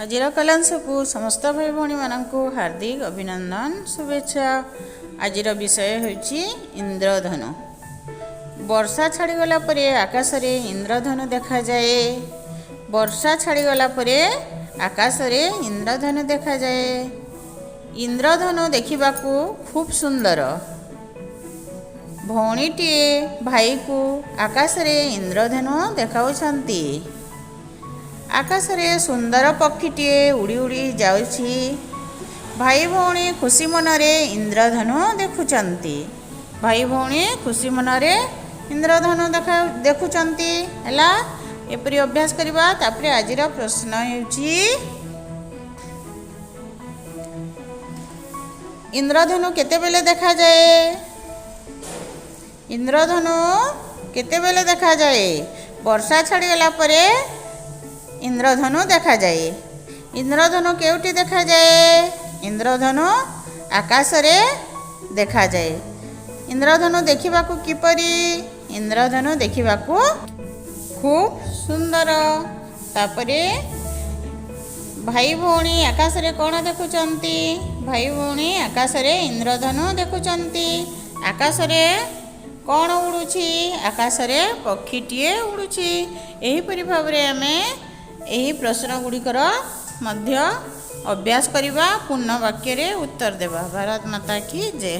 ଆଜିର କଲାଂଶକୁ ସମସ୍ତ ଭାଇ ଭଉଣୀମାନଙ୍କୁ ହାର୍ଦ୍ଦିକ ଅଭିନନ୍ଦନ, ଶୁଭେଚ୍ଛା। ଆଜିର ବିଷୟ ହେଉଛି ଇନ୍ଦ୍ରଧନୁ। ବର୍ଷା ଛାଡ଼ିଗଲା ପରେ ଆକାଶରେ ଇନ୍ଦ୍ରଧନୁ ଦେଖାଯାଏ। ବର୍ଷା ଛାଡ଼ିଗଲା ପରେ ଆକାଶରେ ଇନ୍ଦ୍ରଧନୁ ଦେଖାଯାଏ। ଇନ୍ଦ୍ରଧନୁ ଦେଖିବାକୁ ଖୁବ୍ ସୁନ୍ଦର। ଭଉଣୀଟିଏ ଭାଇକୁ ଆକାଶରେ ଇନ୍ଦ୍ରଧନୁ ଦେଖାଉଛନ୍ତି। ଆକାଶରେ ସୁନ୍ଦର ପକ୍ଷୀଟିଏ ଉଡ଼ି ଉଡ଼ି ଯାଉଛି। ଭାଇ ଭଉଣୀ ଖୁସି ମନରେ ଇନ୍ଦ୍ରଧନୁ ଦେଖୁଛନ୍ତି। ଭାଇ ଭଉଣୀ ଖୁସି ମନରେ ଇନ୍ଦ୍ରଧନୁ ଦେଖୁଛନ୍ତି। ହେଲା, ଏପରି ଅଭ୍ୟାସ କରିବା। ତାପରେ ଆଜିର ପ୍ରଶ୍ନ ହେଉଛି, ଇନ୍ଦ୍ରଧନୁ କେତେବେଳେ ଦେଖାଯାଏ? ଇନ୍ଦ୍ରଧନୁ କେତେବେଳେ ଦେଖାଯାଏ? ବର୍ଷା ଛାଡ଼ିଗଲା ପରେ ଇନ୍ଦ୍ରଧନୁ ଦେଖାଯାଏ। ଇନ୍ଦ୍ରଧନୁ କେଉଁଠି ଦେଖାଯାଏ? ଇନ୍ଦ୍ରଧନୁ ଆକାଶରେ ଦେଖାଯାଏ। ଇନ୍ଦ୍ରଧନୁ ଦେଖିବାକୁ କିପରି? ଇନ୍ଦ୍ରଧନୁ ଦେଖିବାକୁ ଖୁବ୍ ସୁନ୍ଦର। ତାପରେ ଭାଇ ଭଉଣୀ ଆକାଶରେ କ'ଣ ଦେଖୁଛନ୍ତି? ଭାଇ ଭଉଣୀ ଆକାଶରେ ଇନ୍ଦ୍ରଧନୁ ଦେଖୁଛନ୍ତି। ଆକାଶରେ କ'ଣ ଉଡ଼ୁଛି? ଆକାଶରେ ପକ୍ଷୀଟିଏ ଉଡ଼ୁଛି। ଏହିପରି ଭାବରେ ଆମେ ଏହି ପ୍ରଶ୍ନ ଗୁଡ଼ିକର ମଧ୍ୟ ଅଭ୍ୟାସ କରିବା, ପୂର୍ଣ୍ଣ ବାକ୍ୟରେ ଉତ୍ତର ଦେବା। ଭାରତ ମାତା କି ଜୟ।